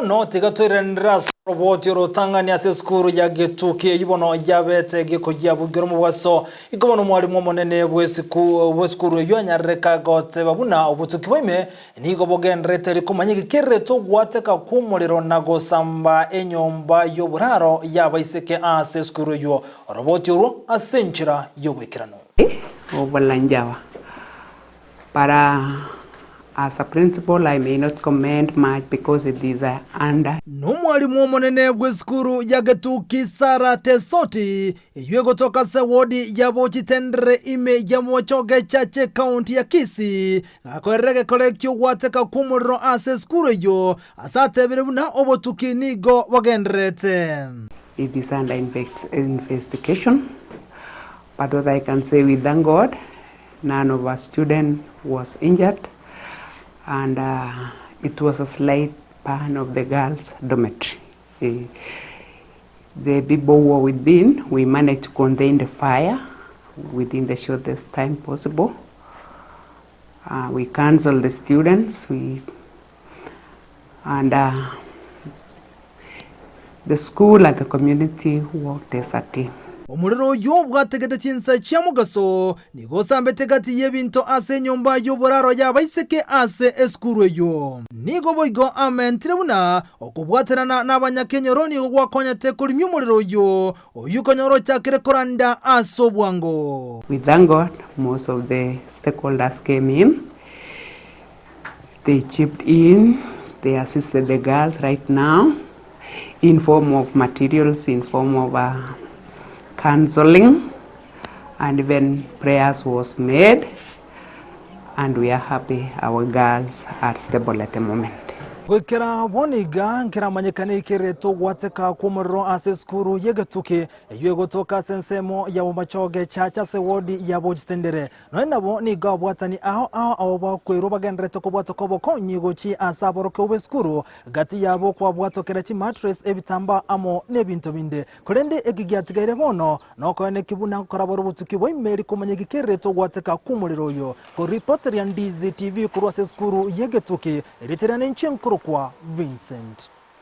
Bono tiga toiranere ase oroboti orotang'ani ase esukuru ya Getuki eyio bono yabete gekoyia bugera omobaso. Igo bono omwalimu omonene bw'esukuru eyio anyarereka goteba buna obotuki bwa ime nigo bogendererete rikomanya egekererete ogwateka kw'omorero na gosamba enyomba y'oboraro y'abaiseke ase esukuru eyio. Oroboti orwo ase enchera y'oboikeranu. Obolanjawa But as a principal I may not comment much because it is under. Nomwalimu omonene bw'esukuru ya Getuki Sarah Tesoti, eyio egotoka ase ewodi ya Bochitendere ime ya Bochoge Church ekaunti ya Kisii, gakoerera egekore ki'ogwateka kw'omorero ase esukuru eyio, ase atebire buna obotuki nigo bogendererete. It is under investigation but what I can say we thank God None of our student was injured and it was a slight burn of the girls dormitory. The people who were within, we managed to contain the fire within the shortest time possible. We counseled the students we, and the school and the community worked as a team. Omorero oyio obwategete chinsa chia mogaso nigo osambete gati y'ebinto ase enyomba y'oboraro y'abaiseke ase esukuru eyio. Nigo boigo amentire buna okobwaterana n'abanyakenyoro nigo gwakonyete korimia omorero oyio, oyio konyora ochakire koranda ase obwango. We thank God most of the stakeholders came in, they chipped in, they assisted the girls right now in form of materials, in form of counseling and even prayers was made and we are happy our girls are stable at the moment. Goikera bono iga nkeramanyekane ekerete ogwateka kw'omorero ase esukuru y'egetuki eyio egotoka ase ensemo ya Bomachoge Church ase ward ya Bochitendere. Nonya nabo nigo abwatani ao ao abo bakwerwa bagendererete kobwatoka obokonyi gochia ase aborokigwa b'esukuru, gati yabo kwabwatokera chimattress, ebitambaa amo nebinto binde. Korende eki giatigaire bono nokoeneki buna nkorabore obotuki bwa ime rikomanya egekererete ogwateka kw'omorero oyo. Koripoteria Ndizi TV korwa ase esukuru y'egetuki, erieta riane inche nkorokwa Vincent.